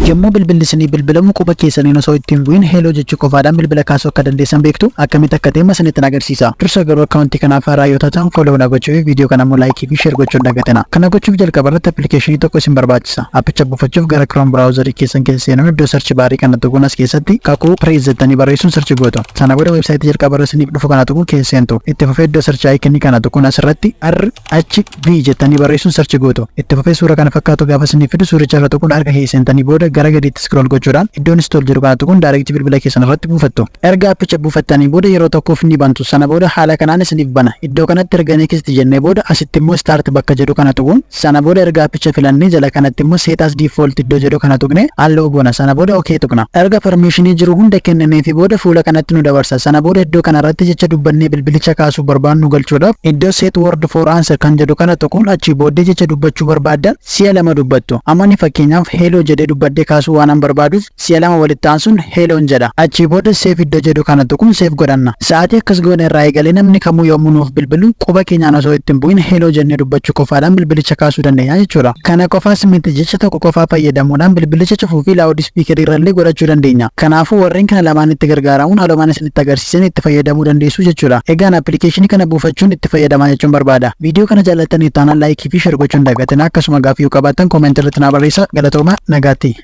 Yommuu bilbilli isinii bilbilamu quba keessaniin osoo ittiin bu'in "hello" jechuu qofaadhaan bilbila kaasuu akka dandeessan beektu? Akkamitti akka ta'e isinitti agarsiisa. Dursa garuu akkaawuntii kanaaf haaraa yoo taatan, follow na gochuu fi viidiyoo kana immoo like fi share gochuun dagatina. Kana gochuuf jalqaba irratti appilikeeshinii tokko isin barbaachisa. Appicha buufachuuf gara Chrome browserii keessan keessa seenuun iddoo search barii kana tuquun as keessatti "Kakuu Praise" jettanii barreessuun search gootu. Sana booda weebsaayitii jalqaba irra isiniif dhufu kana tuquun keessa seentu. Itti fufee iddoo search iconii kana tuquun asirratti RHV jettanii barreessuun search gootu. Itti fufee suura kana fakkaatu gaafa isiniif fidu, suuricha irra tuquun harka keessa seentanii booda gara gadiitti scroll gochuudhaan iddoon install jedhu kana tuquun direct bilbila keessan irratti buufattu. Erga appicha buufattanii booda yeroo tokkoof ni bantu. Sana booda haala kanaan isiniif bana. Iddoo kanatti erga next jennee booda asitti immoo start bakka jedhu kana tuquun, sana booda erga appicha filannee jala kanatti immoo set as default iddoo jedhu kana tuqne allow goona. Sana booda okay tuqna. Erga permissionii jiru hunda kennineefi booda fuula kanatti nu dabarsa. Sana booda iddoo kanarratti jecha dubbannee bilbilicha kaasuu barbaannu galchuudhaaf iddoo "set word for answer" kan jedhu kana tuquun achii booddee jecha dubbachuu barbaaddan si'a lama dubbattu. Amma ni fakkeenyaaf "hello" jedhee dubbadhee kaasuu waan an barbaaduuf si'a lama walitti aansuun "hello" jedha. Achii booda save iddoo jedhu kana tuquun save godhanna. Sa'aatii akkas goone irraa eegalee namni kamuu yommuu nuuf bilbilu quba keenyaan osoo ittiin bu'in "hello" jennee dubbachuu qofaadhaan bilbilicha kaasuu dandeenya jechuudha. Kana qofaas miti, jecha tokko qofaa fayyadamuudhaan bilbilicha cufuu fi loud speakerii irrallee godhachuu dandeenya. Kanaafuu warreen kana lamaan itti gargaaramuun haalumaan isinitti agarsiisan itti fayyadamuu dandeessu jechuudha. Egaan appilikeeshinii kana buufachuun itti fayyadamaa jechuun barbaada. Viidiyoo kana jaallattanii taanaan like fi share gochuun dagatina. Akkasuma gaaffii yoo qabaattan comment irratti naa barreessaa. Galatooma, nagaatti.